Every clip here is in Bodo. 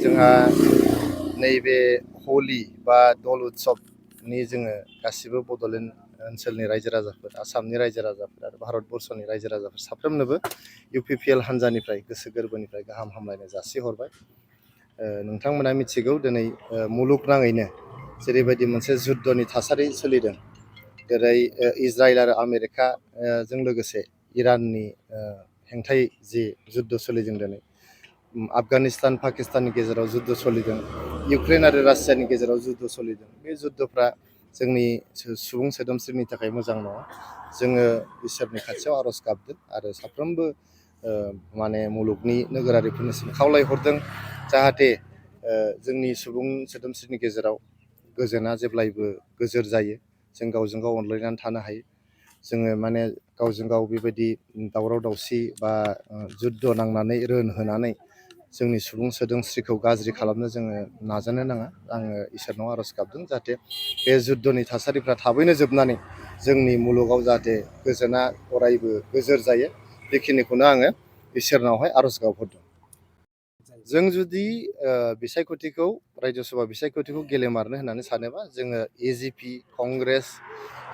जोंहा नैबे हलि बा दल उत्सबनि जोङो गासिबो बड'लेण्ड ओनसोलनि रायजो राजाफोर, आसामनि रायजो राजाफोर आरो भारतबर्षनि रायजो राजाफोर साफ्रोमनोबो UPPL हान्जानिफ्राय गोसो गोरबोनिफ्राय गाहाम हामलायनाय जासिहरबाय। नोंथांमोना मिथिगौ दिनै मुलुगनाङैनो जेरैबायदि मोनसे जुद्धनि थासारि सोलिदों, जेरै इजराइल आरो आमेरिकाजों लोगोसे इराननि हेंथायै जि जुद्ध सोलिदों दिनै, आफगानिस्तान पाकिस्ताननि गेजेराव जुद्ध सोलिदों, इउक्रेन आरो रासियानि गेजेराव जुद्ध सोलिदों। बे जुद्धफ्रा जोंनि सुबुं सोदोमस्रिनि थाखाय मोजां नङा। जोङो इसोरनि खाथियाव आर'ज गाबदों आरो साफ्रोमबो मुलुगनि नोगोरारिफोरनिसिम खावलायहरदों जाहाथे जोंनि सुबुं सोदोमस्रिनि गेजेराव गोजोना जेब्लायबो गोजोर जायो, जों गावजों गाव अनलायनानै थानो हायो। जोङो गावजों गाव बेबायदि दावराव दावसि बा जुद्ध नांनानै होनानै जोंनि सुबुं सोदोमस्रिखौ गाज्रि खालामनो जोङो नाजानो नाङा। आङो इसोरनाव आर'ज गाबदों जाहाथे बे जुद्धनि थासारिफ्रा थाबैनो जोबनानै जोंनि मुलुगाव जाहाथे गोजोना अरायबो गोजोर जायो, बेखिनिखौनो आङो इसोरनावहाय आर'ज गाबहरदों। जों जुदि बिसायख'थिखौ रायजो सभा बिसायख'थिखौ गेलेमारनो होननानै सानोबा जोङो AGP, कंग्रेस,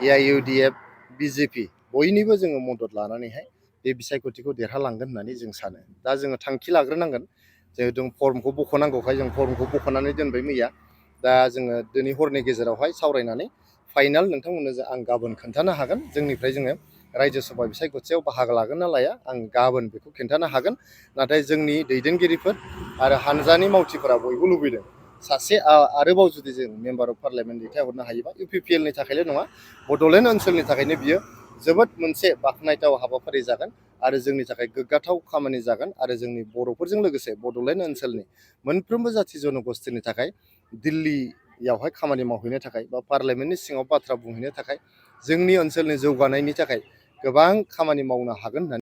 AIUDF, BJP बयनिबो जोङो मदद लानानैहाय बे बिसायख'थिखौ देरहालांगोन होननानै जों सानो। दा जोङो थांखि लाग्रोनांगोन। जिहेतु फर्मखौ बख'नांगौखाय जों फर्मखौ बख'नानै दोनबाय मैया। दा जोङो दिनै हरनि गेजेरावहाय सावरायनानै फाइनाल नोंथांमोननो आं गाबोन खोन्थानो हागोन। जोंनिफ्राय जोङो रायजो सभा बिसायख'थियाव बाहागो लागोन ना लाया आं गाबोन बेखौ खोन्थानो हागोन। नाथाय जोंनि दैदेनगिरिफोर आरो हानजानि मावथिफोरा बयबो लुबैदों सासे आरोबाव जुदि जों मेम्बार अफ पार्लियामेन्ट दैथायहरनो हायोबा UPPLनि थाखायल' नङा, बड'लेण्ड ओनसोलनि थाखायनो बियो जोबोद मोनसे बाख्नायथाव हाबाफारि जागोन आरो जोंनि थाखाय गोग्गाथाव खामानि जागोन आरो जोंनि बर'फोरजों लोगोसे बड'लेण्ड ओनसोलनि मोनफ्रोमबो जाथि जन'गस्थिनि थाखाय दिल्लीयावहाय खामानि मावहैनो थाखाय बा पार्लियामेन्टनि सिङाव बाथ्रा बुंहैनो थाखाय जोंनि ओनसोलनि जौगानायनि थाखाय गोबां खामानि मावनो हागोन होननानै